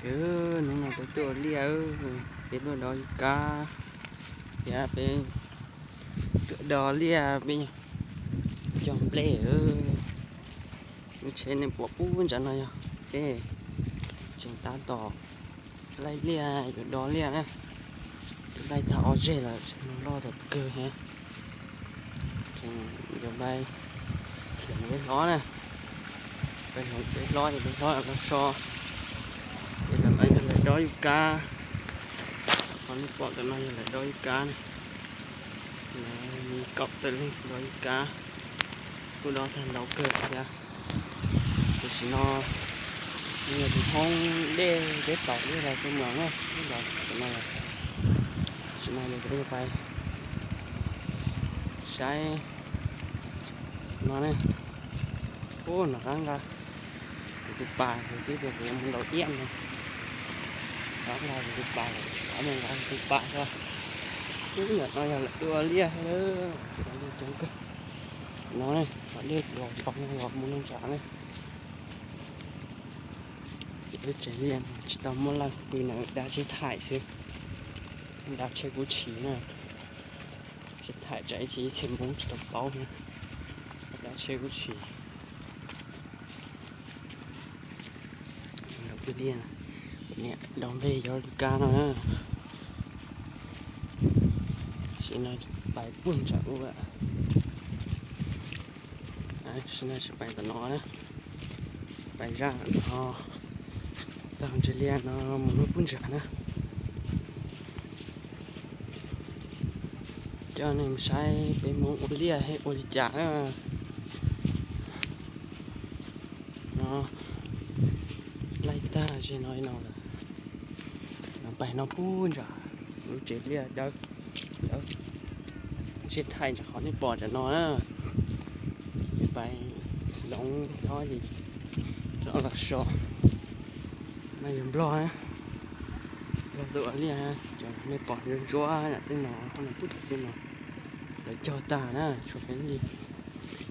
Hnub no peb tuaj ua liaj, peb tuaj dov yub kab, thiab peb tuaj dov liaj peb cog nplej. Lub tsheb nej pom puag nram no yog peb tseem tab tom laij liaj yuav dov liaj na. Laij tag ob zeg lawm, loj tau kawg thiab. Yuav pais hloov peb hlob na, pais hloov peb hlob ces peb hlob los so, ces tam no yog lawv dov yub kab. Qhov nej pom tam no yog lawv dov yub kab na. Kaum tawm leej dov yub kab, kuj dov tag ntau kawg thiab. Tam sim no yog tus hoob dej peb tau dej los tau mos na, dej los tam no lawm. Tam sim no yog peb pais saib no ne. Ub, nram qab nqa kuv tus pas, kuv twb tias kuv yuav mus ntaus iab no. Nram qab nqa kuv tus pas, nram qab nqa kuv tus pas xwb. Ub, ntawm no yog lawv tuaj ua liaj thiab, ua liaj coob kawg. No ne, qhov dej los npog no los mus nram ne. Ces lub tsev liaj no tsis tau muaj lawj pw na, dab tsheb thaij xwb. Dab tsheb kub tshis na, tsheb thaij tsam ib txhia ib txhia Hmoob tsis tau paub na, dab tsheb kub tshis. Pw liaj, niam dov nplej yuav li kab no na. Tam sim no pais puag nram ub, tam sim no tsis pais tom no na, pais zaj no, taug ntsis liaj no mus lub puag nram na. Coj nej mus saib peb Hmoob ua liaj thiab ua li cas na. No, laij tag ze no li no lawm. No pais no puag nram lub tsev liaj dawb, dawb, tsheb thaij ntawm qhov nej pom ntawm no na. Ces pais hloov hlob ces hlob los so. No yog Nplog, Nplog tuaj ua liaj, cov nej pom ntsuab ntsuab nram tej no, qhov no puag nram tej no, lawv cog tag na, tshuav peb li,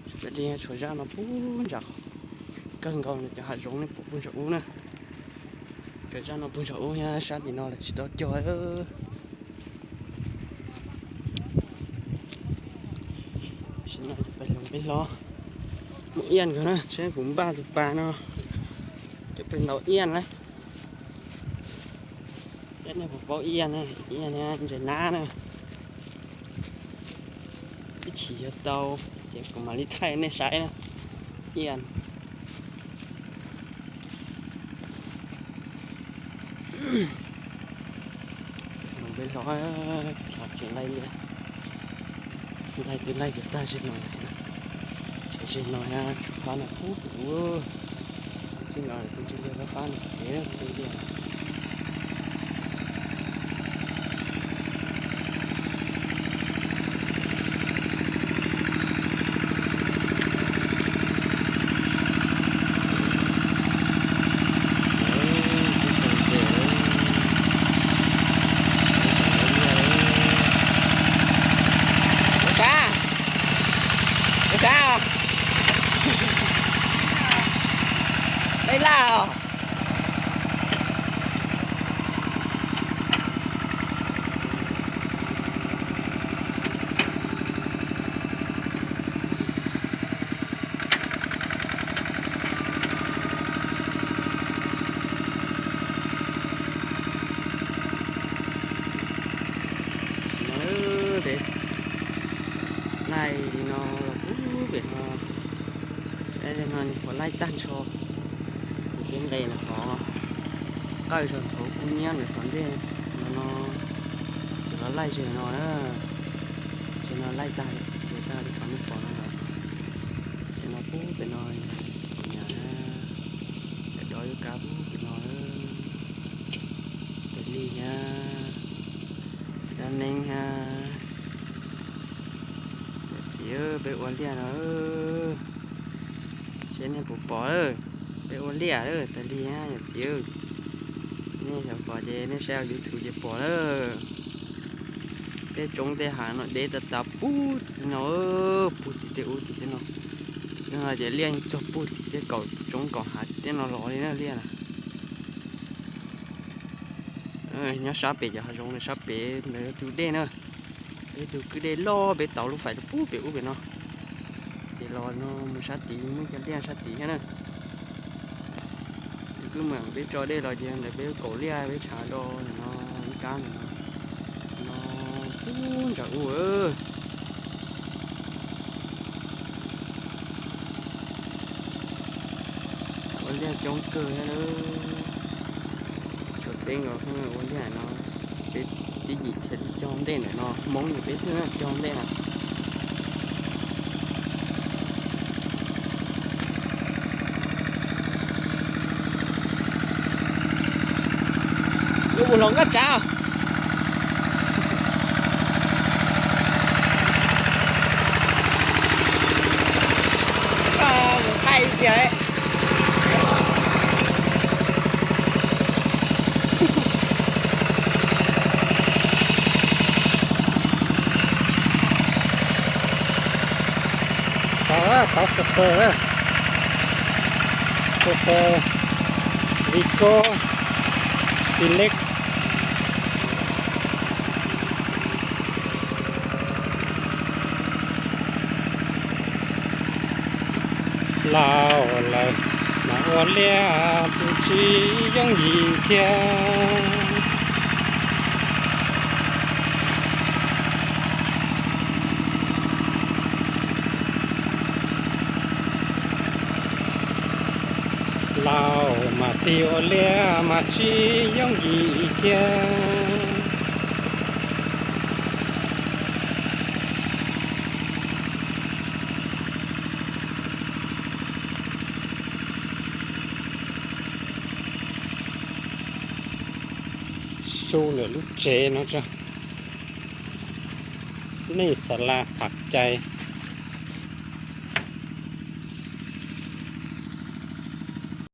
tshuav peb li, tshuav zaj no puag nram, kawg nkaus cov hav zoov nej pom puag nram ub na. Cov zaj no puag nram ub thiab, sab tim no lawv tsis tau cog. Tam sim no ces peb hloov peb hlob mus iaj nkaus na, seb kuv npaj tus pas no ces peb ntaus iaj na. Seb nej puas paub iaj na, iaj ntses nab na. Ib chim yog tau ces kuv mam li thaij nej saib na. Iaj. Peb hlob, hlob tseem laij liaj, laij twb laij yuav tag ze no, tseem ze no na, tshuav fab no puag pem ub, txij no tus ntsis liaj fab no pem pem liaj. Ua sab, ua sab os. Dej laj os. Tam sim no peb laij li no los puag pem no, no nyuam qhuav laij tag nrho, ces peb nqes ntawm qhov qawj zog ntawd kub nyiab ntawm qhov ntej no no, ces los laij ze no na. Ces no laij tag, ces tag li qhov nej pom no lawm. Ces no puag pem no, pom nyam, daim dov yuav kav puag pem no, tus lig thiab, dab neeb thiab. Yawm txiv, peb ua liaj no, seb nej puas pom, peb ua liaj tas li thiab yawm txiv. Nej xav pom ces nej saib YouTube ces pom lawm. Tej tsoob tej hav no deb tas tas puag tim no, puag tim tej ub tim tej no. No ces liaj txog puag tim tej kaum tsoob kaum hav tim tej no los li na liaj na. Nyob sab pem cov hav zoov no, sab pem ntawd yog tus dej na. Ib tug kwj dej loj peb tauv lub fais rau pub pem ub pem no. Ces los no mus sab tid, muaj cov liaj sab tid thiab na. Ces kwj mam peb tso dej los ces ntawd peb kaum liaj peb tshav do no, ib kab no, no pub ntsam ub. Ua liaj coob kawg thiab. Tshuav peb nkaus xwb ua liaj no. Peb tib yim thiaj li cog ntej ntawm no, Hmoob ces peb thiaj cog ntej na. Lub mus hloov koj tsav. Mus thaij tiag. Tau, tau sawv pawg, sawv pawg, Vigo, Select. Laus lawm mas ua liaj tus tsis yooj yim thiab. Laus mas tig ua liaj mas tsis yooj yim thiab. Su lawm lub tsev no tso. Nej xav las tham cai.